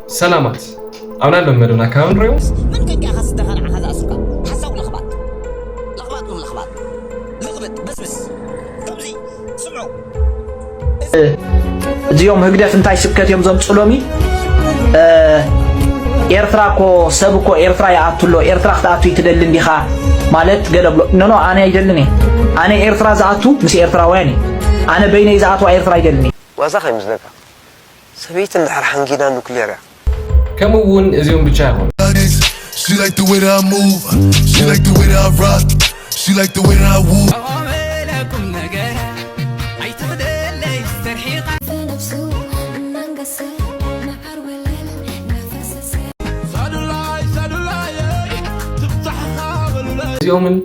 ሰላማት ኣብ ናይ ሎም መደብና ካብ ንሪኦ መን ከንኪ ኣኻ ስደኻ ንዓኻ ዝኣስርካ ሓሳዊ ለኽባጥ ለኽባጥ ም ለኽባጥ ልቕብጥ በስብስ ከምዚ ስምዑ እዚኦም ህግደፍ እንታይ ስብከት እዮም ዘምፅሎሚ? ኤርትራ እኮ ሰብ እኮ ኤርትራ ይኣቱ ኣሎ። ኤርትራ ክትኣቱ ይትደሊ እንዲኻ ማለት ገለ ብሎ ኖኖ ኣነ ኣይደልን እየ። ኣነ ኤርትራ ዝኣቱ ምስ ኤርትራውያን እዩ። ኣነ በይነይ ዝኣትዋ ኤርትራ ኣይደልን እየ። ዋዛ ከይመስለካ ሰበይቲ እንድሕር ሓንጊዳ ኑክሌር እያ። ከምኡ እውን እዚኦም ብቻ ይኾኑ። She like the way that I move. She like the way that I rock. She like the way that I woo. እዚኦምን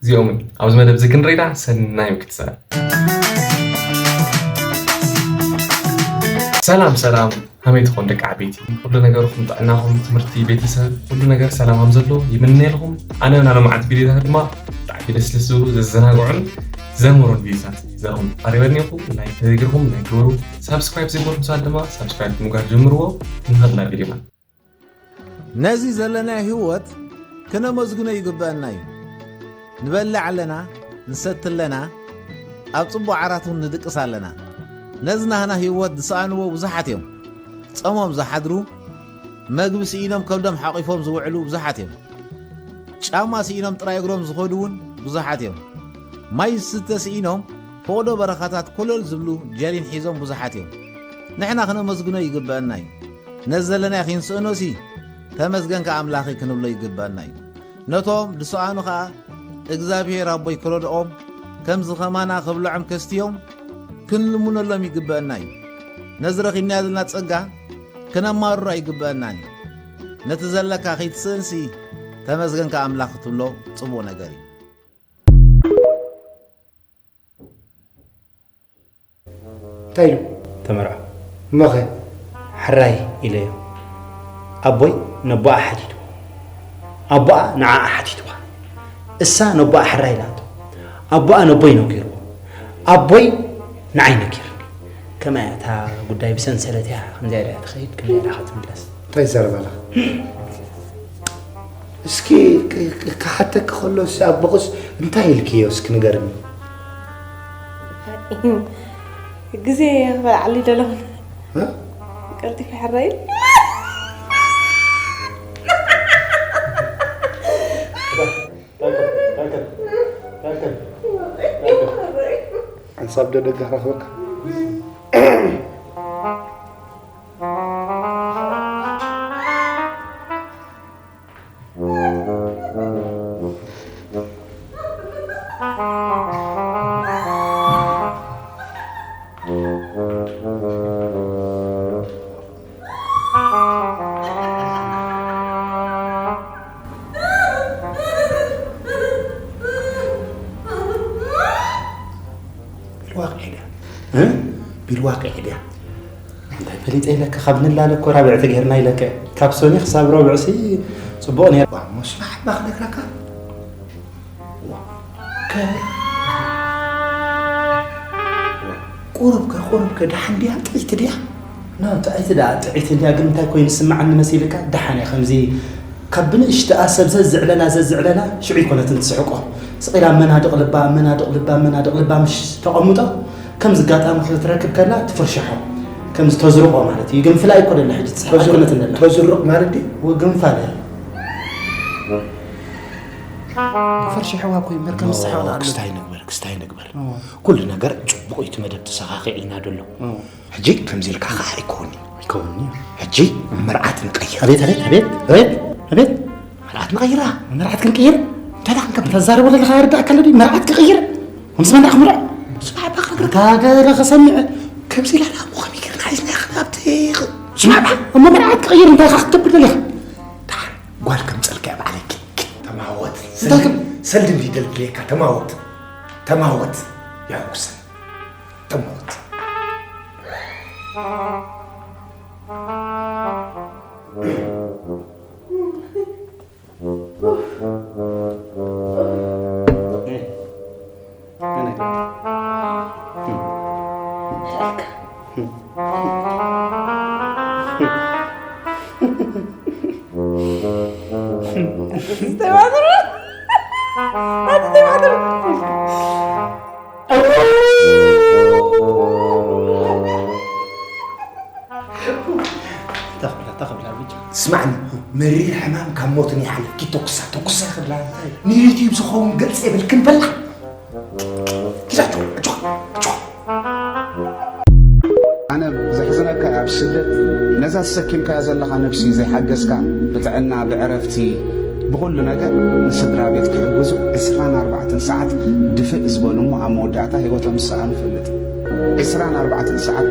እዚኦምን ኣብዚ መደብ እዚ ክንረዳ ሰናይ ምክትሳል። ሰላም ሰላም፣ ከመይ ትኾን ደቂ ዓበይቲ? ኩሉ ነገርኩም፣ ጥዕናኹም፣ ትምህርቲ፣ ቤተሰብ፣ ኩሉ ነገር ሰላም ከም ዘሎ ይምነየልኩም። ኣነ ናሎም ዓዲ ቪድዮታት ድማ ብጣዕሚ ደስ ደስ ዝብሉ ዘዘናግዑን ዘምህሩን ቪድዮታት ዘኹም ቀሪበልኒኹም። ላይክ ተዘይገርኩም ላይክ ግበሩ። ሳብስክራይብ ዘይገርኩም ሰባት ድማ ሳብስክራይብ ምግባር ጀምርዎ። ንኸድና ቪድዮና ነዚ ዘለናዮ ህይወት ክነመስግኖ ይግበአና እዩ። ንበልዕ ኣለና፣ ንሰቲ ኣለና፣ ኣብ ጽቡቕ ዓራት እውን ንድቅስ ኣለና። ነዚ ናህና ህይወት ዝሰኣንዎ ብዙሓት እዮም። ጸሞም ዝሓድሩ፣ መግቢ ስኢኖም ከብዶም ሓቒፎም ዝውዕሉ ብዙሓት እዮም። ጫማ ስኢኖም ጥራይ እግሮም ዝኸዱ እውን ብዙሓት እዮም። ማይ ዝስተ ስኢኖም ፈቕዶ በረኻታት ኮለል ዝብሉ ጀሪን ሒዞም ብዙሓት እዮም። ንሕና ክነመስግኖ ይግበአና እዩ። ነዚ ዘለናዮ ክንስእኖሲ ተመስገንካ ኣምላኸይ ክንብሎ ይግበአና እዩ። ነቶም ዝሰኣኑ ኸኣ እግዚኣብሔር ኣቦይ ክረድኦም ከምዚ ኸማና ክብልዖም ከስትዮም ክንልምነሎም ይግበአና እዩ። ነዚ ረኺብናዮ ዘለና ጸጋ ክነማርሮ ኣይግበአናን እዩ። ነቲ ዘለካ ከይትስእንሲ ተመስገንካ ኣምላኽ ክትብሎ ጽቡቕ ነገር እዩ። እንታይ ኢሉ? ተመርዖ። እሞኸ? ሕራይ ኢለዮ። ኣቦይ ነቦኣ ሓቲቱ። ኣቦኣ ንዓኣ ሓቲትዋ። እሳ ነቦኣ ሕራይ ኢላቶ። ኣቦኣ ነቦይ ነጊርዎ። ኣቦይ ንዓይ ነጊርኒ። ከመይ እያ እታ ጉዳይ ብሰንሰለት እያ ከምዚኣ ኢላ እያ ትኸይድ ከምዚኣ ኢላ ክትምለስ። እንታይ ይዛረብ ኣለኻ? እስኪ ክ- ክ- ክሓተኪ ከሎ ሲ ኣቦኽስ እንታይ ኢልክዮ እስኪ ንገርኒ። ግዜ ክበልዓሉ ይደለኹን እ? ቀልጢፈ ሕራይ ሓንሳብ ዶ ደገ ክረኽበካ። ቢልዋቂ ዒድያ እ? ቢልዋቂ ዒድያ እንታይ ፈሊጠ ኢለካ ካብ ንላለ እኮ ራብዕቲ ገይርና ኢለከ ካብ ሶኒ ክሳብ ረብዕሲ ጽቡቕ ነይሩ። ዋ፣ ሞስና ሓባ ክነግረካ። ዋ፣ ከ-፣ ቁሩብ ከ፣ ቁሩብ ከ፣ ደሓን ድያ? ጥዕይቲ ድያ? ና፣ ጥዕይቲ ደኣ፣ ጥዕይቲ እንድያ፣ ግን እንታይ ኮይኑ ዝስምዓኒ መሲልካ? ደሓን እያ፣ ከምዚ ካብ ብንእሽተኣ ሰብ ዘዝዕለላ፣ ዘዝዕለላ፣ ሽዑ ኣይኮነትን ትስሕቆ። ስቕ ኢላ ኣብ መናድቕ ልባ፣ ኣብ መናድቕ ልባ፣ ኣብ መናድቕ ልባ ምሽ ተቐምጦ፣ ከምዚ ኣጋጣሚ ክትረክብ ከላ ትፍርሽሖ። ከምዚ ተዝርቆ ማለት እዩ። ይግንፍላ ኣይኮነላ ሕጂ፣ ትስሕቕ ኣይኮነትን ዘላ። ተዝርቕ ማለት ድዩ? ወ-፣ ግንፋለ። ፈርሽሕዋ እኮ እምበር ከም ዝስሕቕ ኖ፣ ኣሎ። ክስታይ ንግበር፣ ክስታይ ንግበር። እዎ። ኩሉ ነገር ጽቡቕ እዩ፣ እቲ መደብ ተሰኻኺዕልና ደሎ። እዎ። ሕጂ ከምዚ ኢልካ ኸዓ ኣይከውንን እዩ። ኣይከውንን እዩ። ሕጂ መርዓት ንቀይር። ኣቤት፣ ኣቤት፣ ኣቤት፣ ኣቤት፣ ኣቤት። መርዓት ንቀይራ። መርዓት ክንቅይር? እንታይ ደኣ ክንገብር? ተዛርቦ ዘለኻ ይርዳእካ ኣሎ ድዩ? መርዓት ክቕይር? ምስ መን ደኣ ክምርዖ? ስማዕ እባ ክነግረካ። እንታይ ገለ ከሰምዕ? ከምዚ ኢላ ደኣ እሞ ከመይ ጌርና ሒዝና ክንኣብቲ ኽ-፣ ስማዕ እባ፣ እሞ መርዓት ክቕይር እንታይ ኢኻ ክትገብር ደሊኻ? ደሓን ጓል ከምጸልካ እያ ባዕለይ። ኪድ፣ ኪድ፣ ተማወት። እንታይ ክም- ሰልዲ እንዲደልድልየካ፣ ተማወት። ተማወት። ያውሰን። ተማወት። ተባትሩ ተባትሩ ተኽብላ ተኽብላ ብቻ ስማዕኒ፣ መሪር ሕማም ካብ ሞትን ይሓልፍ። ኪድ ተኩሳ ተኩሳ ክብላ ንዩቲዩብ ዝኸውን ገጽ የብልክን በላ። ኪዳችሁ ጆ ጆ ኣነ ዘሕዝነካ ኣብ ስደት ነዛ ተሰኪምካያ ዘለኻ ነብሲ ዘይሓገዝካ ብጥዕና ብዕረፍቲ ብኹሉ ነገር ንስድራ ቤት ክሕግዙ ዕስራን ኣርባዕተን ሰዓት ድፍእ ዝበሉ እሞ ኣብ መወዳእታ ህይወቶም ዝሰኣኑ ፈልጥ። ዕስራን ኣርባዕተን ሰዓት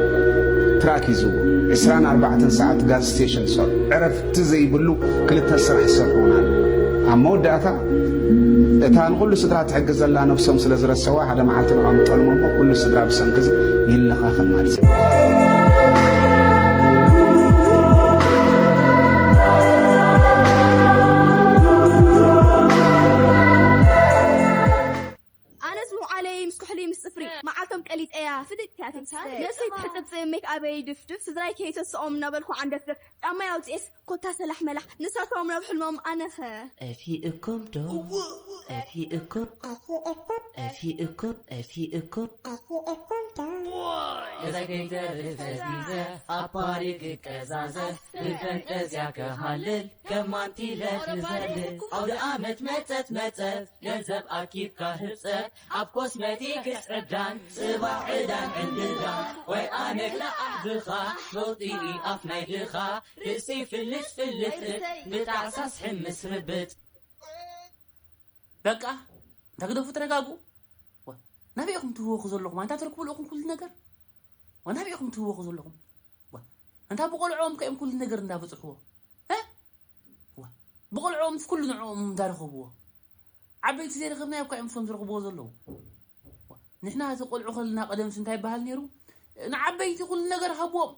ትራክ ይዝቡ። ዕስራን ኣርባዕተን ሰዓት ጋዝ ስቴሽን ይሰርሑ። ዕረፍቲ ዘይብሉ ክልተ ስራሕ ይሰርሑና ኣለዉ። ኣብ መወዳእታ እታ ንኹሉ ስድራ ትሕግዝ ዘላ ነብሶም ስለ ዝረሰዋ ሓደ መዓልቲ ንዖም ጠልሞሞ ኩሉ ስድራ ብሰንኪ እዚ ይለኻኸም ማለት እዩ። ኣነስ ምውዓለይ ምስ ኩሕሊ ምስ ጽፍሪ መዓልቶም ቀሊጠያ ፍድጥ እያ ትብል ነብሰይ ትሕጽብጽብ ሜክ ኣበይ ድፍድፍ ስድራይ ከይተስኦም እናበልኩ ዓንደፍድፍ ጫማይ ኣውፅኤስ ኮታ ሰላሕ መላሕ ንሳቶም ናብ ሕልሞም ኣነኸ ጠፊእኩም ዶ ጠፊእኩም ጠፊእኩም ጠፊእኩም ገዛ ከይተርፍ ተዚዘ ኣብ ፓሪ ክቀዛዘ ብፈንጠዝያ ክሃልል ከማንቲለ ክዘልል ኣውደ ኣመት መጸት መጸት ገንዘብ ኣኪብካ ህብጸት ኣብ ኮስመቲክስ ዕዳን ጽባሕ ዕዳን ዕንድዳን ወይ ኣነ ክለዓዕ ብኻ መውጽኢ ኣፍ ናይ ድኻ ርእሲ ፍልጥ ፍልጥ ብጣዕሳስ ሕምስ ርብጥ በቃ እንተ ግደፉ ተረጋግኡ። ዋ፣ ናበይ ኢኹም ትህወኹ ዘለኹም? ኣንታ ትረክቡ ኣለኹም ኩሉ ነገር? ዋ፣ ናበይ ኢኹም ትህወኹ ዘለኹም? ዋ፣ ኣንታ ብቆልዕኦም ከ እዮም ኩሉ ነገር እንዳበጽሕዎ? እ? ዋ፣ ብቆልዕኦምስ ኩሉ ንዕኦም እንዳረኸብዎ? ዓበይቲ ዘይረኸብናዮ እኳ እዮም እሶም ዝረኽብዎ ዘለዉ። ዋ፣ ንሕና እቲ ቆልዑ ከለና ቀደምስ እንታይ ይበሃል ነይሩ? ንዓበይቲ ኩሉ ነገር ሃብዎም።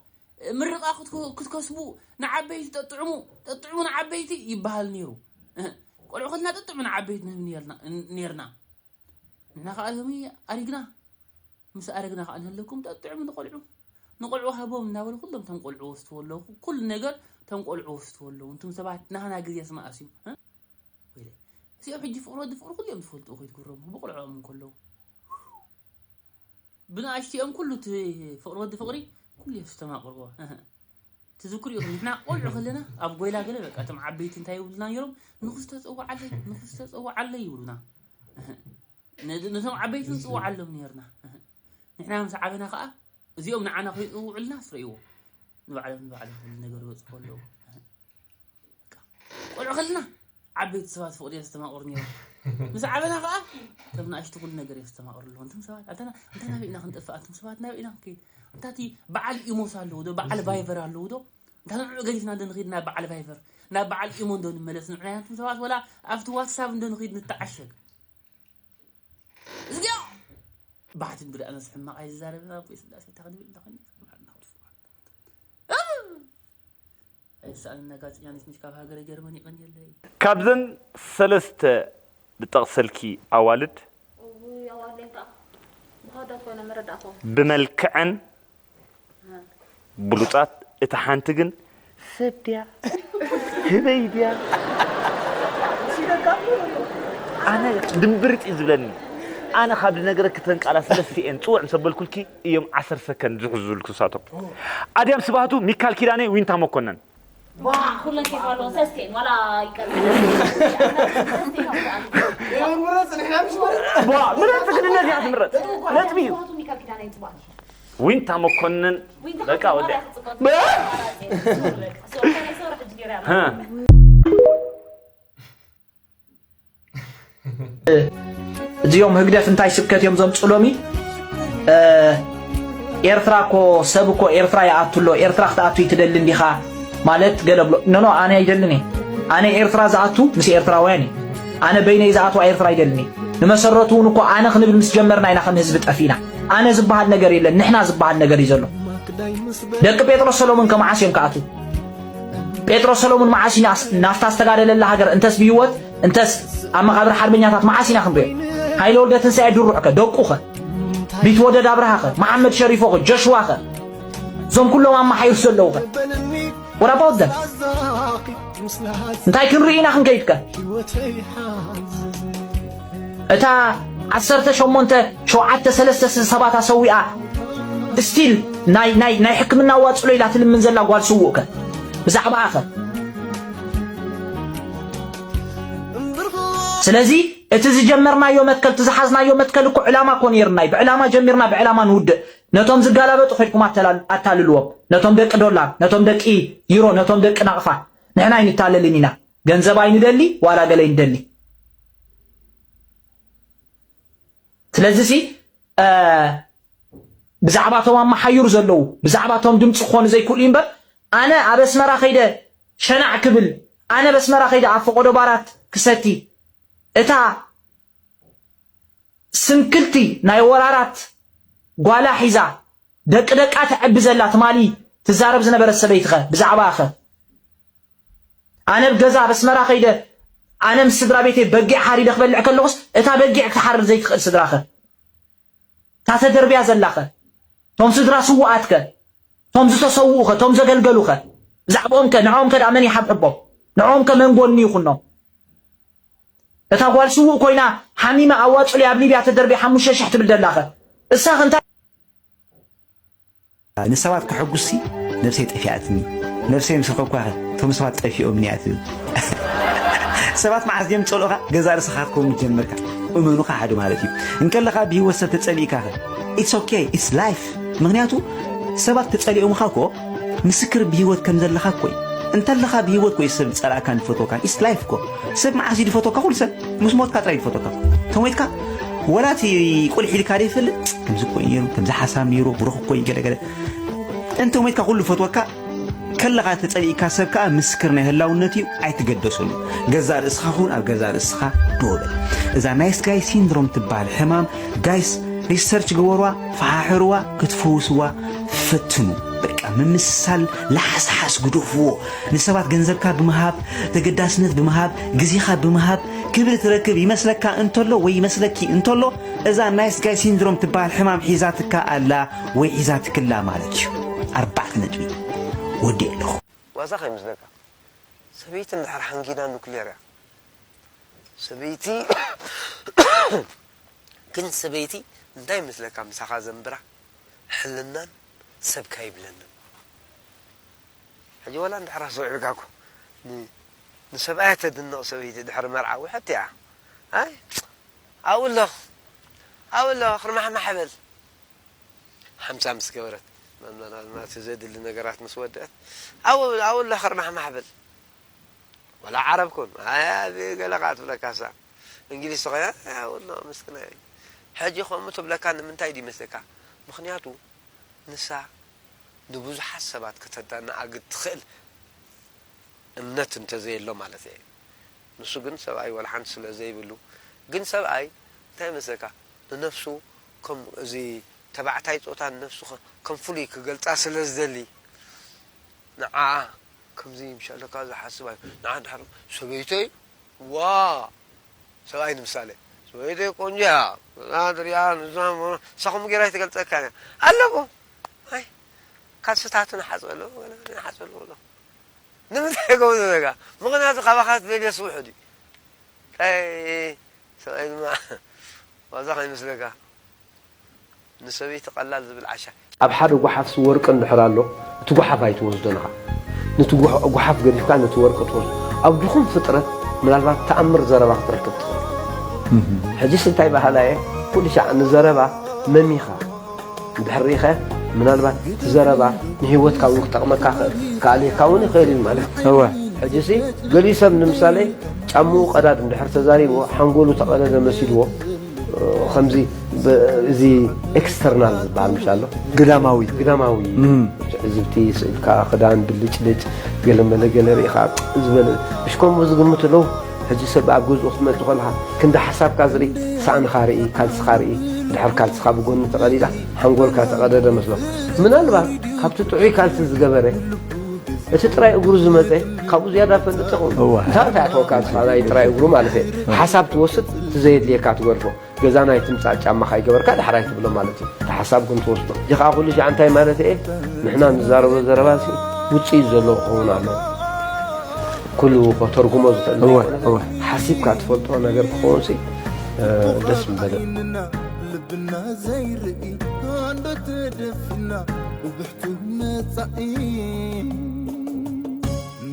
ምርቓ ክትከ- ክትከስቡ ንዓበይቲ ጠጥዕሙ፣ ጠጥዕሙ ንዓበይቲ ይበሃል ነይሩ። እህ፣ ቆልዑ ከለና ጠጥዕሙ ንዓበይቲ ንህብ ነርና- ነርና። ንሕና ከዓ ሎሚ ኣሪግና። ምስ ኣረግና ከዓ ንህለኩም ጠጥዕሙ ንቆልዑ። ንቆልዑ ሃቦም እናበሉ ኩሎም ተም ቆልዑ ወስትዎ ኣለዉ። ኩሉ ነገር ተም ቆልዑ ወስትዎ ኣለዉ። እንቱም ሰባት ናህና ግዜ ስማእስ እዩ። እ? ወይለይ። እዚኦም ሕጂ ፍቕሪ ወዲ ፍቕሪ ኩሉ እዮም ዝፈልጡ ከይትግረሙ ብቆልዖኦም እንከለዉ። ብንኣሽትኦም ኩሉ እቲ ፍቕሪ ወዲ ፍቕሪ ኩሉ እዮም ዝተማቕርዎ። እህ። ትዝክሩ ኢኹም ንሕና ቆልዑ ከለና ኣብ ጎይላ ገለ በቃ እቶም ዓበይቲ እንታይ ይብሉና ነይሮም ንኹስ ተፀዋዓለይ ንኹስ ተፀዋዓለይ ይብሉና። እህ። ነዚ- ነቶም ዓበይቲ ንፅውዓሎም ነርና። እህ። ንሕና ምስ ዓበና ከዓ እዚኦም ንዓና ከይፅውዕልና ስረእዎ ንባዕሎም ንባዕሎም ኩሉ ነገር ይበፅሑ ኣለዉ። እህ። ቆልዑ ከለና ዓበይቲ ሰባት ፍቕሪ እዮም ዝተማቕሩ ነይሮም። ምስ ዓበና ከዓ ከም ንኣሽቱ ኩሉ ነገር እዮም ዝተማቕሩ ኣለዉ። እንቱም ሰባት ኣንተና እንታይ ናበይ ኢና ክንጠፍእ? ኣንቱም ሰባት ናበይ ኢና ክንከይድ? እንታቲ በዓል ኢሞስ ኣለዉ ዶ? በዓል ቫይቨር ኣለዉ ዶ? እንታ ንዕኡ ገዲፍና እንዶ ንኸይድ ናብ በዓል ቫይቨር ናብ በዓል ኢሞ እንዶ ንመለስ ንዑ ናይ ኣንቱም ሰባት ወላ ኣብቲ ዋትሳብ እንዶ ንኸይድ ንተዓሸግ። እዚኦ ባሕቲ እንግዲህ ኣነስ ሕማቕ ኣይዛረብን ኣቦይ ስላሴ እንታይ ክንብል እንታይ ኣይሰኣንን ነጋፅኛ ነች ካብ ሃገረ ጀርመን ይቐንየለይ ካብዘን ሰለስተ ዝጠቕሰልኪ ኣዋልድ እውይ ኣዋለይታ ብሃዳት ኮይነ መረዳእኮ ብመልክዐን ብሉፃት እታ ሓንቲ ግን ሰብ ድያ ህበይ ድያ ኣነ ድንብርጥ እዩ ዝብለኒ ኣነ ካብ ዝነገረኪ ተንቃላ ሰለስቲኤን ፅውዕ ምስ ኣበልኩልኪ እዮም ዓሰርተ ሰከንድ ዝሕዙ ዝብልኩ ንሳቶም ኣድያም ስባህቱ ሚካል ኪዳነ ዊንታ መኮነን ኩለን ኬፍ ኣለዎ ሰስቴን ዋላ ይቀር ምረፅ ግድነት እያ ትምረፅ ነጥቢ እዩ ዊንታ መኮንን በቃ ወደ እዚኦም ህግደፍ እንታይ ስብከት እዮም ዘምፅኡ ሎሚ ኤርትራ እኮ ሰብ እኮ ኤርትራ ይኣቱ ኣሎ ኤርትራ ክትኣቱ ይትደሊ እንዲኻ ማለት ገለ ብሎ ኖኖ ኣነ ኣይደልን እየ ኣነ ኤርትራ ዝኣቱ ምስ ኤርትራውያን እዩ ኣነ በይነይ ዝኣትዋ ኤርትራ ኣይደልን እየ ንመሰረቱ እውን እኮ ኣነ ክንብል ምስ ጀመርና ኢና ከም ህዝቢ ጠፊእና ኣነ ዝበሃል ነገር የለን ንሕና ዝበሃል ነገር እዩ ዘሎ ደቂ ጴጥሮስ ሰሎሞን ከመዓስ እዮም ክኣትዉ ጴጥሮስ ሰሎሙን መዓስ እዩ ናፍታ ዝተጋደለላ ሃገር እንተስ ብህይወት እንተስ ኣብ መቓብር ሓርበኛታት መዓስ ኢና ክንሪኦ? ሃይለ ወልደ ትንሳኤ ድሩዕ ከ ደቁ ከ ቢትወደድ ኣብርሃ ከ መሓመድ ሸሪፎ ከ ጆሽዋ ከ እዞም ኩሎም ኣመሓይሩ ዘለዉ ከ What about them? እንታይ ክንርኢ ኢና ክንከይድከ? እታ ዓሰርተ ሸሞንተ ሸውዓተ ሰለስተ ሰባት ኣሰዊኣ ስቲል ናይ ናይ ናይ ሕክምና ዋጽሎ ኢላ ትልምን ዘላ ጓል ስውእከ? ብዛዕባኣኸ? ስለዚ እቲ ዝጀመርናዮ መትከል፣ እቲ ዝሓዝናዮ መትከል እኮ ዕላማ እኮ ነይርናይ። ብዕላማ ጀሚርና ብዕላማ ንውድእ። ነቶም ዝጋላበጡ ከድኩም ኣተላል-፣ ኣታልልዎም። ነቶም ደቂ ዶላር፣ ነቶም ደቂ ዩሮ፣ ነቶም ደቂ ናቕፋ። ንሕና ኣይንታለልን ኢና። ገንዘብ ኣይንደሊ፣ ዋላ ገለ ኣይንደሊ። ስለዚ ሲ፣ እ፣ ብዛዕባ እቶም ኣብ መሓዩር ዘለዉ፣ ብዛዕባ እቶም ድምፂ ክኾኑ ዘይክእሉ እምበር፣ ኣነ ኣብ ኣስመራ ከይደ ሸናዕ ክብል፣ ኣነ ኣብ ኣስመራ ከይደ ኣብ ፈቐዶ ባራት ክሰቲ፣ እታ ስንክልቲ ናይ ወራራት ጓላ ሒዛ፣ ደቂ ደቃ ተዕቢ ዘላ ትማሊ ትዛረብ ዝነበረት ሰበይትኸ ብዛዕባኸ? ኣነ ኣብ ገዛ ኣብ ኣስመራ ከይደ፣ ኣነ ምስ ስድራ ቤተይ በጊዕ ሓሪደ ክበልዕ ከለኹስ፣ እታ በጊዕ ክትሓርድ ዘይትኽእል ስድራኸ? እታ ተደርብያ ዘላኸ? እቶም ስድራ ስውኣትከ? እቶም ዝተሰውኡኸ? እቶም ዘገልገሉኸ? ብዛዕባኦምከ? ንዕኦምከ ደኣ መን ይሓብሕቦም? ንዕኦምከ መን ጎኒ ይኹኖም? እታ ጓል ስውእ ኮይና ሓሚማ ኣዋጽኡለይ ኣብ ሊብያ ተደርብያ ሓሙሽተ ሽሕ ትብል ደላኸ? እሳኸ እንታይ ንሰባት ከሐጉስሲ ነብሰይ ጠፊኣትኒ። ነብሰይ ምስ ረኸብኳኸ እቶም ሰባት ጠፊኦምኒ እያ ትብል። ሰባት መዓስ ድዮም ዝጸልኡኻ? ገዛእ ርእስኻ ክትከውን ምስ ጀመርካ። እመኑ፣ ከሓዲ ማለት እዩ። እንከለኻ ብህይወት ሰብ ተጸሊእካኸ? It's okay, it's life። ምኽንያቱ ሰባት ተጸሊኦምኻ እኮ ምስክር ብህይወት ከም ዘለኻ እኮ እዩ። እንተለኻ ብህይወት እኮ እዩ ሰብ ዝጸልኣካን ዝፈትወካን። It's life እኮ። ሰብ መዓስ እዩ ዝፈትወካ? ኩሉ ሰብ ምስ ሞትካ ጥራይ እዩ ዝፈትወካ። ተሞይትካ ወላ እቲ ቁልሕ ኢልካ ዘይፈልጥ፣ ከምዚ እኮ እዩ ነይሩ፣ ከምዚ ሓሳብ ነይሩ፣ ብሩኽ እኮ እዩ ገለ ገለ። እንተ ሞይትካ ኩሉ ፈትወካ፣ ከለኻ ተጸሊእካ ሰብ ከኣ ምስክር ናይ ህላውነት እዩ፣ ኣይትገደሰሉ። ገዛእ ርእስኻ ኩን፣ ኣብ ገዛእ ርእስኻ ደው በል። እዛ ናይስ ጋይ ሲንድሮም ትበሃል ሕማም፣ ጋይስ፣ ሪሰርች ግበሩዋ፣ ፈሓሕሩዋ፣ ክትፍውስዋ ፈትኑ። በቃ፣ ምምስሳል ለሓስሓስ ግደፍዎ። ንሰባት ገንዘብካ ብምሃብ፣ ተገዳስነት ብምሃብ፣ ግዜኻ ብምሃብ ክብሪ ትረክብ ይመስለካ እንተሎ ወይ ይመስለኪ እንተሎ፣ እዛ ናይስ ጋይ ሲንድሮም ትበሃል ሕማም ሒዛትካ ኣላ ወይ ሒዛትክላ ማለት እዩ። ኣርባዕተ ነጥቢ። ወዲእ ኣለኹ። ዋዛ ከይመስለካ። ሰበይቲ እንድሕር ሓንጊዳ ኑክሌር እያ። ሰበይቲ፣ ግን ሰበይቲ እንታይ ይመስለካ ምሳኻ ዘንብራ? ሕልናን ሰብካ ይብለንን። ሕጂ ዋላ እንድሕር ኣስተውዒልካ እኮ፣ ን-፣ ንሰብኣያ ተድንቕ ሰበይቲ ድሕሪ መርዓ ውሕጥ እያ። ኣይ፣ ኣብኡ ኣለኹ፣ ኣብኡ ኣለኹ፣ ክርማሕማሕ በል። ሓምሳ ምስ ገበረት፣ ምናልባት ዘድሊ ነገራት ምስ ወደአት፣ ኣብኡ፣ ኣብኡ ኣለኹ፣ ክርማሕማሕ በል። ወላ ዓረብ ኩን፣ ኣይ፣ ኣብዚ ገለ ከኣ ትብለካ እሳ። እንግሊዝ ተኾይና፣ ኣይ፣ ኣብኡ ኣለኹ፣ ምስክና እየ። ሕጂ ከምኡ ትብለካ ንምንታይ ድዩ መስለካ? ምኽንያቱ፣ ንሳ ንብዙሓት ሰባት ከተዳንኣ ትኽእል እምነት እንተዘየሎ ማለት እየ። ንሱ ግን ሰብኣይ ወላ ሓንቲ ስለ ዘይብሉ፣ ግን ሰብኣይ እንታይ ይመስለካ? ንነፍሱ ከም እዚ ተባዕታይ ጾታ ንነፍሱ ከ-፣ ከም ፍሉይ ክገልጻ ስለ ዝደሊ፣ ንዓኣ ከምዚ ምሻለካ ዝሓስብ ኣይ-፣ ንዓ ድሓር ሰበይተይ ዋ! ሰብኣይ ንምሳሌ፣ ሰበይተይ ቆንጆ እያ። እዛ ትሪኣ፣ ንሳ፣ ንሳ ከምኡ ጌራ ኣይትገልጸካን እያ። ኣለኹ። ኣይ፣ ካልስታቱ ንሓጽበሉ፣ ንሓጽበሉ ኣለኹ። ንምንታይ ከምኡ ትብለካ? ምኽንያቱ ካባኻ ትደልዮ ስውሑ ድዩ? ኣይ፣ ሰብኣይ ድማ ዋዛ ከይመስለካ። ንሰበይቲ ቀላል ዝብል ዓሻ። ኣብ ሓደ ጓሓፍሲ ወርቂ እንድሕር ኣሎ፣ እቲ ጓሓፍ ኣይትወስዶን ኢኻ። ነቲ ጓሕ-፣ ጓሓፍ ገዲፍካ ነቲ ወርቂ ትወስዶ። ኣብ ድኹም ፍጥረት ምናልባት ተኣምር ዘረባ ክትረክብ ትኽእል። ሕጂስ እንታይ በሃላይ እየ? ኩሉ ሻዕ ንዘረባ መሚኻ እንድሕር ርኢኸ፣ ምናልባት እቲ ዘረባ ንህይወትካ እውን ክጠቕመካ ክእል፣ ክኣልየካ እውን ይኽእል እዩ ማለት እዩ። እወ። ሕጂሲ ገሊኡ ሰብ ንምሳሌ ጫምኡ ቀዳድ እንድሕር ተዛሪብዎ፣ ሓንጎሉ ተቐደደ መሲልዎ፣ ከምዚ ብ-፣ እዚ ኤክስተርናል ዝበሃል ምሽ ኣሎ። ግዳማዊ። ግዳማዊ እም። ትዕዝብቲ፣ ስእልካ፣ ክዳን፣ ብልጭልጭ፣ ገለመለ ገለ ርኢኻ ዝበለ፣ እሽ ከምኡ ዝግምቱ ኣለዉ። ሕጂ ሰብ ኣብ ገዝኡ ክትመጽእ ከለኻ፣ ክንዲ ሓሳብካ ዝርኢ፣ ሳእንኻ ርኢ፣ ካልስኻ ርኢ፣ ድሕር ካልስኻ ብጎኒ ተቐዲዳ፣ ሓንጎልካ ተቐደደ መስሎ። ምናልባት ካብቲ ጥዑይ ካልሲ ዝገበረ፣ እቲ ጥራይ እግሩ ዝመጸ፣ ካብኡ ዝያዳ ፈልጥ ይኸውን። እዋ። እንታይ እንታይ ኣተወካ ንስኻ ናይ ጥራይ እግሩ ማለት እየ። ሓሳብ ትወስድ፣ እቲ ዘየድልየካ ትገድፎ። ገዛና ኣይትምጻእ ጫማኻ ኣይገበርካ ዳሕራይ ትብሎ ማለት እዩ። እቲ ሓሳብ ግን ትወስዶ። እዚ ኸኣ ኩሉ ሻዕ እንታይ ማለት እየ? ንሕና ንዛረቦ ዘረባ ሲ ውጽኢት ዘለዎ ክኸውን ኣለዎ። ኩሉ ከተርጉሞ ዝኽእል እወ፣ ዘይኮነ፣ እወ። ሓሲብካ ትፈልጦ ነገር ክኸውን ሲ ደስ ምበለ። ልብና ዘይርኢ ኣንዶ ተደፍና ብብሕቱ መጻኢ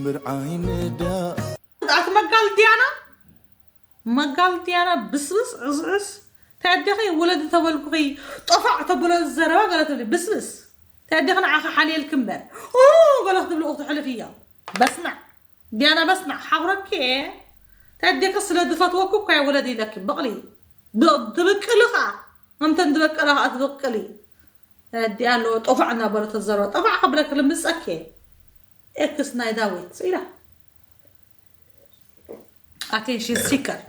ምርዓይ ንዳ ኣቲ መጋል ዲያና፣ መጋል ዲያና፣ ብስብስ ዕስዕስ። ተኣዴኺ ውለዲ ተበልኩኺ፣ ጠፋዕ ተብሎ ዘረባ ገለ ትብሊ ብስብስ። ተኣዴኺ ንዓኺ ሓልየልኪ እምበር፣ ኡ፣ ገለ ክትብሊ ክትሕልፊ እያ። በስና ዲያና፣ በስና ሓቑረኪ። ተኣዴኺ ስለ ዝፈትወኩ እኳ እየ ውለዲ ኢለኪ። በቕሊ ብ- ትብቅሊ ኸኣ፣ ከምተን ዝበቀላ ኸኣ ትብቅሊ። ተኣዲ ኣለዎ ጠፋዕ እናበለ ተዘረባ። ጠፋዕ ከብለኪ ልምፀኪ እየ። ኤክስ ናይ ዳዊት ኢላ። ኣቴንሽን ሲከር፣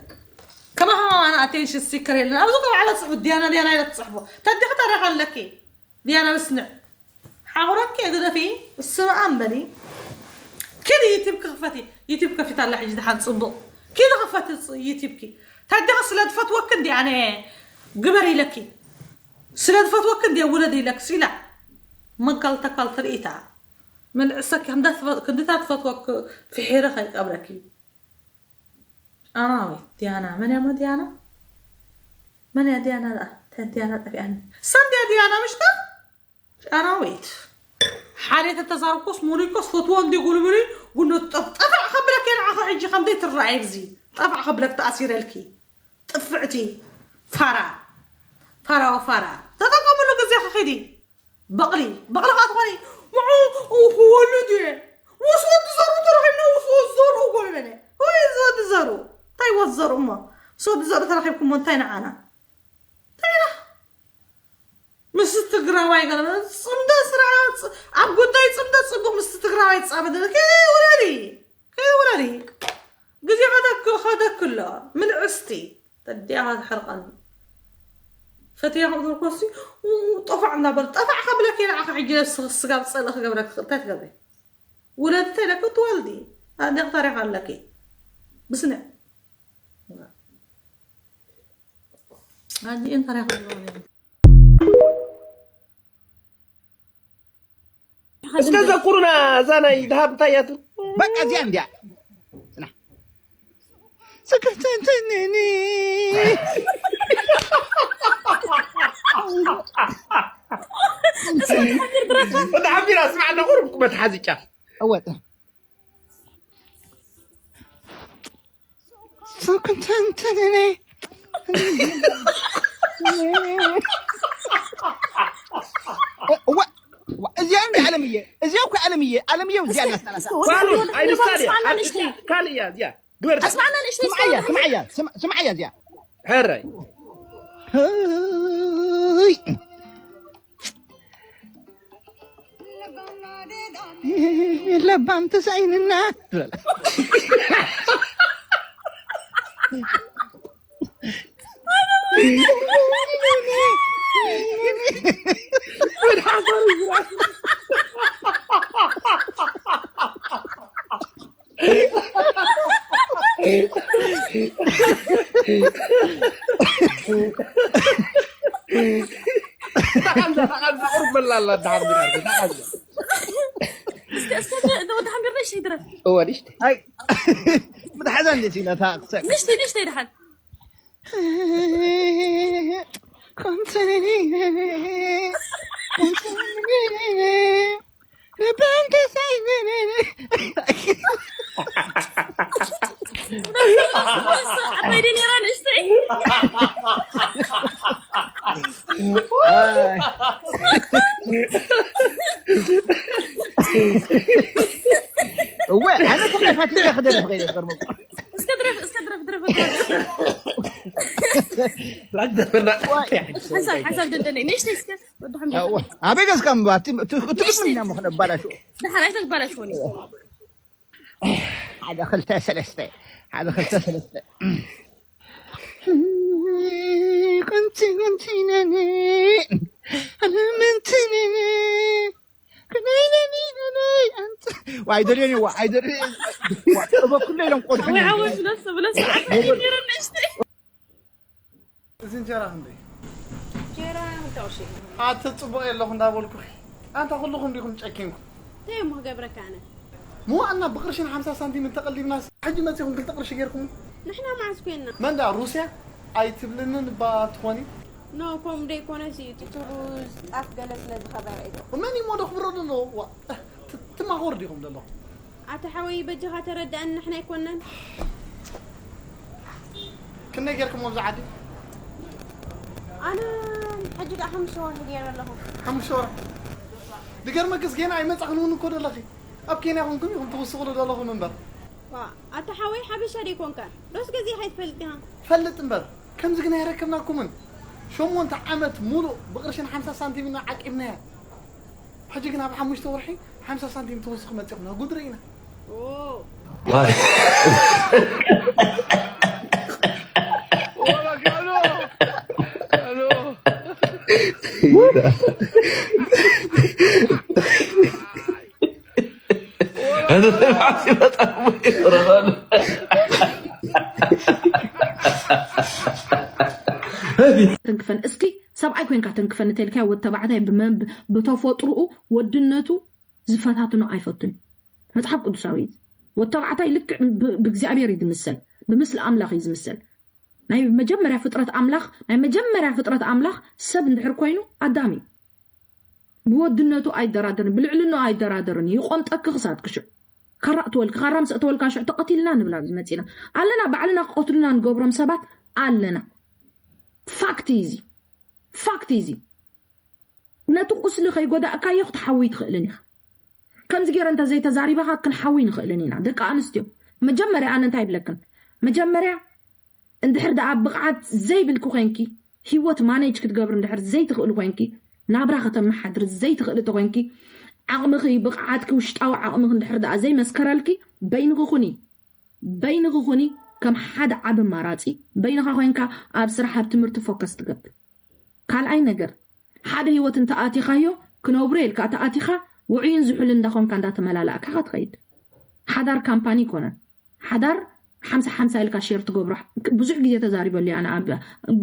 ከማኻ ኣነ ኣቴንሽን ሲከር የለን። ኣብዚ ከባዕላ ጽሑፍ ዲያና ዲያና ኢለ ትጽሕፎ። ተዲኺ ታሪኽ ኣለኪ። ዲያና ብስንዕ ሓቑረኪ ግደፊ። ስምኣ እምበሊ። ኪዲ ዩቲብ ክኽፈቲ። ዩቲብ ከፊታ ኣላ ሕጂ ድሓን ጽቡቕ። ኪዲ ክፈቲ ጽ- ዩቲብኪ። ተዲኺ ስለ ዝፈትወኪ እንዲ ኣነ ግበር ኢለኪ። ስለ ዝፈትወኪ እንዲ ውለድ ኢለኪ ሲላ። መጋል ተካል ትርኢታ። መልዕሰኪ ክንዳ ትፈ- ክንድታ ትፈትወኪ ፍሒረ ከይቀብረኪ። ኣራዊት ዲያና፣ መን እያ ዲያና? መን እያ ዲያና ደኣ? እንታይ ዲያና ጠፊኣኒ? ሰንድያ ዲያና ምሽታ? ኣራዊት። ሓደ ተተዛርኮስ ሙሪኮስ ፈትዎ እንዲ ጉልምሪ ጉኖ ጠፍ- ጠፋዕ ከብለክ የንዓኸ ሕጂ ከምዘይ ትረኣይ ግዚ። ጠፋዕ ከብለክ ተኣሲረልኪ። ጥፍዕቲ። ፋራ። ፋራ ወፋራ። ተጠቀምሉ ግዜ ክኺዲ። በቕሊ በቕሊ ኸዓ ትኾኒ ምዑ ክወልድ እየ ምስ ወዲ ዘርኡ ተረኺብና ምስ ወዲ ዘርኡ ጎልበነ ወይ እዚ ወዲ ዘርኡ እንታይ ወዲ ዘርኡ እሞ ምስ ወዲ ዘርኡ ተረኺብኩሞ እንታይ ንዓና እንታይ ኢና ምስ ትግራዋይ ገለ ጽምዶ ስራ ኣብ ጉዳይ ጽምዶ ጽቡቕ ምስ ትግራዋይ ጻመ ደለ ከይውለዲ ከይውለዲ ግዜ ከደክል ከደክሎ ምልዕስቲ ተዲኣ ትሕርቐኒ ፈትያ ከምዝበልኮሲ ጠፋዕ እንዳበል ጠፋዕ ከብለክ ኢለ ዓኸ ሕጂ ነብስኺ ስጋብ ፀልእ ክገብረክ እንታይ ትገብሪ ውለዲ ተይለክ ትወልዲ ኣዴክ ታሪክ ኣለኪ ብስነ ኣዲኤን ታሪክ ኣለዎ እስከ ዘኩሩና እዛ ናይ ድሃብ እንታይ እያ ትብል? በቃ እዚኣ እንዲያ ጽና። ስክፍትንትንኒ ወዲ ሓቢራ ስማዕ ኣለኹ ርብኩ መትሓዚ ጫፍ እወ ስክፍትንትንኒ እወ እዚኣ እንዲ ኣለምየ እዚኣ እኮ ኣለምየ ኣለምየ እዚኣ እናስተላሳ ባሉን ኣይድሳድያ ካልእ እያ እዚኣ ግበር ኣስማዕና ንእሽተይ ስምዓያ ስምዓያ ስምዓያ እዚኣ ሕራይ ህይ ለባም ተሳኢንና ተቐልዳ ተቐልዳ ቁርብ በላ ኣላ ዳሓር ተቐልዳ እስከ እስከ ወዲ ሓንቢር ንእሽተይ ድረፍ እወ ንሽተ ምትሓዛ እንዴት ኢላ ታቅሰ ንእሽተይ ንእሽተይ ድሓን እወ ኣነ ተፋቲለ ክደርፍ ከይደ ቅርቡ እስከ ድረፍ እስከ ድረፍ ድረፍ ሓሳብ ሓሳብ ደንደነ ንእሽተይ እስከ ወዲ ሓምድ ኣበይ ገዝካ ምባ ትብስምና ምኽነ ባላሽ ድሓር ኣይተግባላሽወኒ ሓደ ክልተ ሰለስተ ሓደ ክልተ ሰለስተ ቁንቲ ቁንቲ ነኒ ኣለምንትኒ ኣይደልዮን ይዋ ኣይደልዮን ጥበብ ኩሉ ኢሎም ቆድሑ ወይ ዓወት ብለስ ብለስ ንእሽተይ እዚ እንጀራ ክንደይ እንጀራ ክልተ ቅርሺ እዩ። ኣቲ ፅቡቕ የለኹ እንዳበልኩ ኣንታ ኩልኹም ዲኹም ጨኪንኩ እንታይ እሞ ክገብረካ ኣነ ምዋእና ብቕርሽን ሓምሳ ሳንቲም እንተቐሊብናስ፣ ሕጂ መጺኹም ክልተ ቅርሺ ጌርኩም። ንሕና መዓስ ኮይንና? መን ደኣ ሩስያ ኣይትብልንን እባ ትኾኒ? ኖ፣ ከምኡ ደይኮነስ እዩ። እቲ ሩዝ ጣፍ ገለ ስለ ዝኸበረ እዩ። መን እዩ እሞ ደኽብሮ ዘሎ? ዋ፣ ት-፣ ትማኾር ዲኹም ዘለኹም? ኣታ ሓወይ፣ በጃኻ ተረድኣኒ፣ ንሕና ኣይኮናን። ክንደይ ጌርኩም ኣብዚ ዓዲ? ኣነ ሕጂ ደኣ ሓሙሽተ ወርሒ ገይረ ኣለኹ። ሓሙሽተ ወርሒ? ዝገርመክስ ጌና ኣይመጻኽን እውን እኮ ዘለኺ። ኣብ ኬንያ ኮንኩም ኢኹም ትውስኹሉ ዘለኹም እምበር። ዋ፣ ኣታ ሓወይ፣ ሓበሻ ደይኮንካ? ዶስ ገዚእኻ ኣይትፈልጥ ኢኻ? ፈልጥ እምበር፣ ከምዚ ግን ኣይረከብናኩምን። ሸሞንተ ዓመት ሙሉእ ብቕርሽን ሓምሳ ሳንቲም ኢና ዓቂብናያ። ሕጂ ግን ኣብ ሓሙሽተ ወርሒ ሓምሳ ሳንቲም ትውስኹ መጺኹም። ጉድ ርኢና። ኦ። ተንክፈን እስኪ ሰብኣይ ኮይንካ ተንክፈን እንተልካዮ ወዲ ተባዕታይ ብመን ብተፈጥርኡ ወድነቱ ዝፈታትኖ ኣይፈቱን። መፅሓፍ ቅዱሳዊ እዩ። ወዲ ተባዕታይ ልክዕ ብ- ብእግዚኣብሔር እዩ ዝምሰል፣ ብምስሊ ኣምላኽ እዩ ዝምሰል። ናይ መጀመርያ ፍጥረት ኣምላኽ ናይ መጀመርያ ፍጥረት ኣምላኽ ሰብ እንድሕር ኮይኑ ኣዳም እዩ። ብወድነቱ ኣይደራደርን፣ ብልዕልንኡ ኣይደራደርን እዩ። ይቆምጠኪ ክሳድ ክሽዕ ካራ እትወልኪ ካራ ምስ እተወልካ ሽዕ ተቐቲልና ንብል ኣብዚ መፂና ኣለና። ባዕልና ክቐትሉና ንገብሮም ሰባት ኣለና። ፋክት እዩ እዚ፣ ፋክት እዩ እዚ። ነቲ ቁስሊ ከይጎዳእካዮ ክትሓዊ ትኽእልን ኢኻ። ከምዚ ገይረ እንተዘይተዛሪባኻ ክንሓዊ ንኽእልን ኢና። ደቂ ኣንስትዮ መጀመርያ ኣነ እንታይ ይብለክን? መጀመርያ እንድሕር ደኣ ብቕዓት ዘይብልኪ ኮይንኪ፣ ህይወት ማኔጅ ክትገብሪ እንድሕር ዘይትኽእሊ ኮይንኪ፣ ናብራ ከተመሓድሪ ዘይትኽእሊ ተኮይንኪ፣ ዓቕምኺ፣ ብቕዓትኪ፣ ውሽጣዊ ዓቕምኺ እንድሕር ደኣ ዘይመስከረልኪ፣ በይንኺ ኩኒ። በይንኺ ኩኒ ከም ሓደ ዓቢ ኣማራጺ። በይንኻ ኮይንካ ኣብ ስራሕ፣ ኣብ ትምህርቲ ፎከስ ትገብር። ካልኣይ ነገር፣ ሓደ ህይወት እንተኣቲኻዮ፣ ክነብሮ ኢልካ ተኣቲኻ፣ ውዑይን ዝሑልን እንዳኾንካ እንዳተመላላእካ ኢኻ ትኸይድ። ሓዳር ካምፓኒ ኣይኮነን። ሓዳር ሓምሳ ሓምሳ ኢልካ ሼር ትገብሮ። ብዙሕ ግዜ ተዛሪበሉ እየ ኣነ ኣብ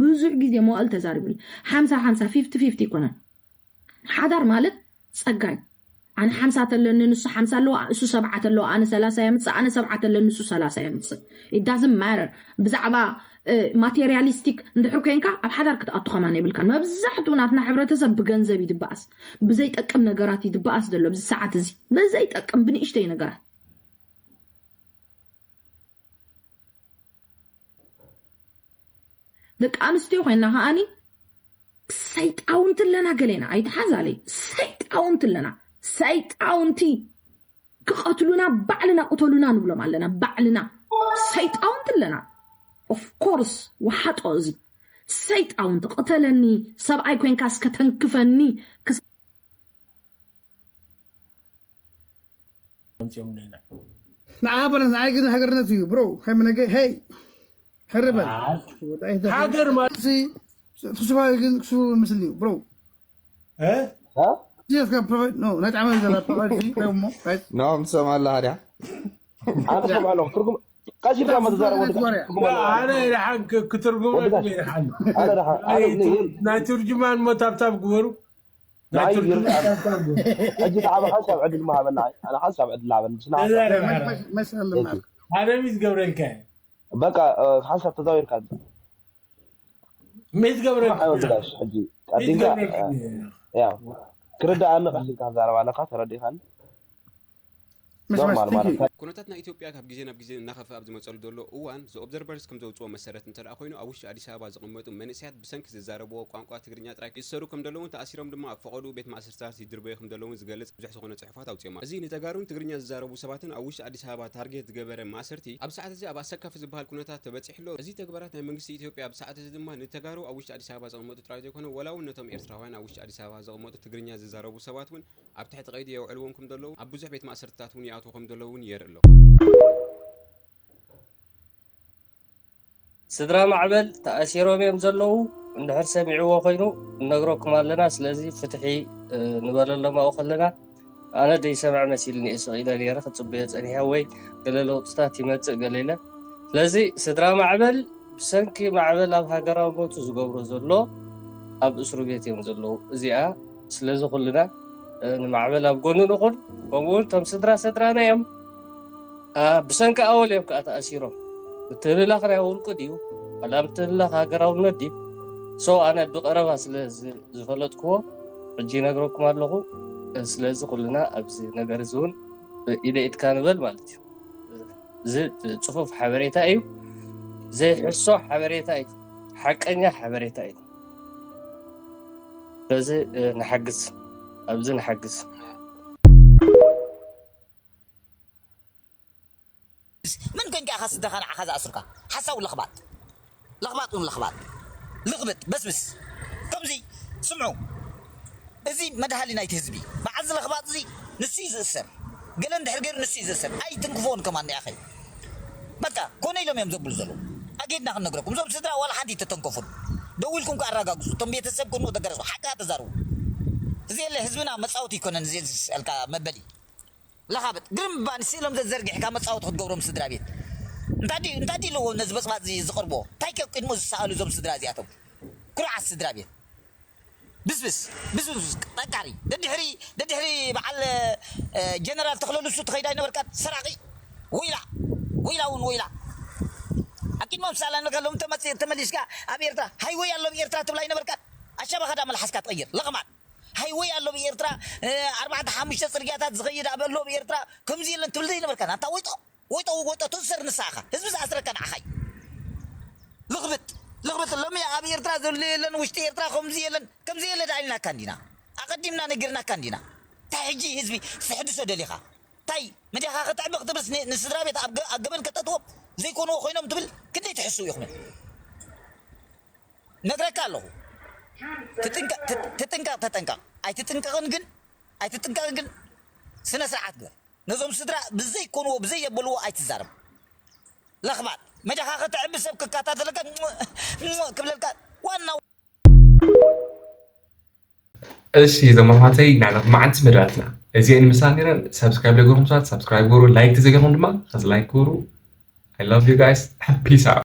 ብዙሕ ግዜ መዋእል ተዛሪበሉ። ሓምሳ ሓምሳ፣ ፊፍቲ ፊፍቲ ኣይኮነን። ሓዳር ማለት ጸጋይ። ኣነ ሓምሳ ተለኒ፣ ንሱ ሓምሳ ኣለዎ፣ እሱ ሰብዓ ተለዎ፣ ኣነ ሰላሳ የምጽእ፣ ኣነ ሰብዓ ተለኒ፣ ንሱ ሰላሳ የምጽእ። It doesn't matter። ብዛዕባ ማቴሪያሊስቲክ እንድሕር ኮይንካ ኣብ ሓዳር ክትኣቱ ከማን የብልካን። መብዛሕትኡ ናትና ሕብረተሰብ ብገንዘብ ይድበኣስ፣ ብዘይጠቅም ነገራት ይድበኣስ ዘሎ ኣብዚ ሰዓት እዚ። ብዘይጠቅም ብንእሽተይ ነገራት። ደቂ ኣንስትዮ ኮይና ከዓኒ ሰይጣውንቲ ኣለና፣ ገሌና ኣይትሓዛለይ። ሰይጣውንቲ ኣለና። ሰይጣውንቲ ክቐትሉና ባዕልና ቅተሉና ንብሎም ኣለና። ባዕልና ሰይጣውንቲ ኣለና። ኦፍኮርስ ወሓጦ እዚ ሰይጣውንቲ ቅተለኒ፣ ሰብኣይ ኮይንካ እስከ ተንክፈኒ። ንዓ በለስ ንዓይ ግን ሃገርነት እዩ ብሮ ሃይመነገ ሄይ ሕርበል ሃገር ማለት ትስፋ ግን ክሱ ምስል እዩ ብሮ እ? ዚስካ ፕሮቫይድ ኖ ናይ ጣዕመ ዘላ ፕሮቫይድ ሲ ሞ ኖም ትሰምዓላ ሃዲያ ኣነ ሰምዓለኹ ትርጉም ቀሲልካ መተዛረቦ ትርጉም ኣለዎ ኣነ ይርሓን ክትርጉመልኩም ይርሓን ኣነ ደሓ ኣነ እብለይ ናይ ትርጅማን ሞ ታብታብ ግበሩ ናይ ንዓይ ትርጅማን ይርዳእ ታብታብ ግበሩ ሕጂ ንዓኻ ሓንሳብ ዕድል ምሃበና ኣነ ሓንሳብ ዕድል ሃበኒ ስና ተዛረብ ሓራ መስል ኣነ ምስ ገብረልካ በቃ ሓንሳብ ተዛዊርካ ምስ ገብረልካ ሓወልትጋሽ ሕጂ ምስ ቀዲምካ ገብረልካ ያው ክርዳኣኒ ቀሲልካ ክዛረብ ኣለካ ተረዲእካኒ ኖርማል ማለት ኩነታት ናይ ኢትዮጵያ ካብ ግዜ ናብ ግዜ እናኸፍአ ኣብ ዝመፀሉ ዘሎ እዋን ዘ ኦብዘርቨርስ ከም ዘውፅኦ መሰረት እንተ ደኣ ኮይኑ ኣብ ውሽጢ ኣዲስ ኣበባ ዝቕመጡ መንእሰያት ብሰንኪ ዝዛረብዎ ቋንቋ ትግርኛ ጥራይ ይእሰሩ ከም ዘለውን ተኣሲሮም ድማ ኣብ ፈቐድኡ ቤት ማእሰርትታት ይድርበዩ ከም ዘለውን ዝገልፅ ብዙሕ ዝኾነ ፅሑፋት ኣውፂኦም ኣለዉ። እዚ ንተጋሩን ትግርኛ ዝዛረቡ ሰባትን ኣብ ውሽጢ ኣዲስ ኣበባ ታርጌት ዝገበረ ማእሰርቲ ኣብ ሰዓት እዚ ኣብ ኣሰካፊ ዝበሃል ኩነታት ተበፂሑ ኣሎ። እዚ ተግባራት ናይ መንግስቲ ኢትዮጵያ ኣብ ሰዓት እዚ ድማ ንተጋሩ ኣብ ውሽጢ ኣዲስ ኣበባ ዝቕመጡ ጥራይ ዘይኮነ ዋላ እውን ነቶም ኤርትራውያን ኣብ ውሽጢ ኣዲስ ኣበባ ዝቕመጡ ትግርኛ ዝዛረቡ ሰባት እውን ኣብ ትሕቲ ቀይዲ የውዕልዎም ከም ዘለዉ ኣብ ብዙሕ ቤት ማእሰርትታት እውን ይኣትዉ ከም ዘለዉ እውን የርኢ ኣሎ። ስድራ ማዕበል ተኣሲሮም እዮም ዘለዉ እንድሕር ሰሚዕዎ ኮይኑ እነግረኩም ኣለና ስለዚ ፍትሒ ንበለሎም ኣብኡ ከለና ኣነ ደይሰምዕ መሲልኒ እየ ስቕ ኢለ ነይረ ክፅበዮ ፀኒሐ ወይ ገለ ለውጥታት ይመፅእ ገለ ኢለ ስለዚ ስድራ ማዕበል ብሰንኪ ማዕበል ኣብ ሃገራዊ ቦቱ ዝገብሮ ዘሎ ኣብ እስሩ ቤት እዮም ዘለዉ እዚኣ ስለዚ ኩልና ንማዕበል ኣብ ጎኑ ንኹን ከምኡውን እቶም ስድራ ሰድራና እዮም ብሰንኪ ኣወል እዮም ከዓ ተኣሲሮም። ምትህልላኽ ናይ ውልቂ ድዩ ዋላ ምትህልላኽ ሃገራውነት ድዩ? So ኣነ ብቐረባ ስለ ዝፈለጥክዎ ሕጂ ይነግረኩም ኣለኹ። ስለዚ ኩልና ኣብዚ ነገር እዚ እውን ኢደ ኢድካ ንበል ማለት እዩ። እዚ ፅፉፍ ሓበሬታ እዩ። ዘይሕሶ ሓበሬታ እዩ። ሓቀኛ ሓበሬታ እዩ። ስለዚ ንሓግዝ፣ ኣብዚ ንሓግዝ። ምን ኮንካ ኢኻ ስድራኻ ንዓኻ ዝኣስሩካ? ሓሳዊ ለኽባጥ። ለኽባጥ እውን ለኽባጥ። ልኽብጥ በስብስ። ከምዚ ስምዑ። እዚ መድሃሊ ናይቲ ህዝቢ። በዓል እዚ ለኽባጥ እዚ ንሱ እዩ ዝእሰር። ገለ እንድሕር ገይሩ ንሱ እዩ ዝእሰር። ኣይትንክፍዎን ከማን ንኣኸይ። በቃ ኮነ ኢሎም እዮም ዘብሉ ዘለዉ። ኣጌድና ክንነግረኩም። እዞም ስድራ ዋላ ሓንቲ ኣይተተንከፉን። ደው ኢልኩም ከኣረጋግጹ። እቶም ቤተሰብ ኮኑ ተገረሱ። ሓቂ ተዛርቡ። እዚ የለ ህዝብና መጻወቲ ኣይኮነን። እዚ ዝስአልካ መበሊ። ለኻብጥ ግርምባን ስእሎም ዘዘርጊሕካ መጻወቲ ክትገብሮም ስድራ ቤት እንታይ ድዩ ኣለዎ ነዚ በጽባጽ እዚ ዝቕርቦ እንታይ ከ ቅድሞ ዝሰኣሉ እዞም ስድራ እዚኣቶም ኩርዓት ስድራ ቤት ብስብስ ብስብስ ጠቃሪ ደድሕሪ ደድሕሪ በዓል ጀነራል ተኽለሉሱ ትኸይድ ኣይነበርካን ሰራቂ ወይላ ወይላ እውን ወይላ ኣቂድሞም ሳላ ንከሎም ተመሊስካ ኣብ ኤርትራ ሃይወይ ኣሎ ኣብ ኤርትራ ትብል ኣይነበርካን ኣሻባኻ ዳ መልሓስካ ትቐይር ለቕማጥ ሃይወይ ኣሎ ብኤርትራ ኣርባዕተ ሓሙሽተ ፅርግያታት ዝኸይድ ኣብ ኣሎ ብኤርትራ ከምዚ የለን ትብል ዘይነበርካ ኣንታ ወይጦ ወይጦ ወይጦ ትእሰር ንስኻ ህዝቢ ዝኣስረካ ንዓኻ እዩ ልኽብጥ ልኽብጥ ሎሚ ኣብ ኤርትራ ዘሎ የለን ውሽጢ ኤርትራ ከምዚ የለን ከምዚ የለ ዳ ኢልናካ እንዲና ኣቐዲምና ነጊርናካ እንዲና እንታይ ሕጂ ህዝቢ ትሕድሶ ደሊኻ እንታይ መዲኻ ከተዕቢ ክትብልስ ንስድራ ቤት ኣብ ገበን ከተእትዎም ዘይኮንዎ ኮይኖም ትብል ክንደይ ትሕስው ኢኹም ነግረካ ኣለኹ ትጥንቀቕ ተጠንቀቕ ኣይትጥንቀቕን ግን ኣይትጥንቀቕን ግን ስነ ስርዓት ግበር ነዞም ስድራ ብዘይ ኮንዎ ብዘይ የበልዎ ኣይትዛረብ ለኽባጥ መጃኻ ከተዕቢ ሰብ ክከታተለካ ክብለልካ ዋና እሺ ዘመሓተይ ናዕና መዓንቲ መደባትና እዚአን ምሳን ነረን subscribe ዘይገርኩም ሰባት subscribe ገሩ like ተዘይገርኩም ድማ ከዚ like ገሩ I love you guys peace out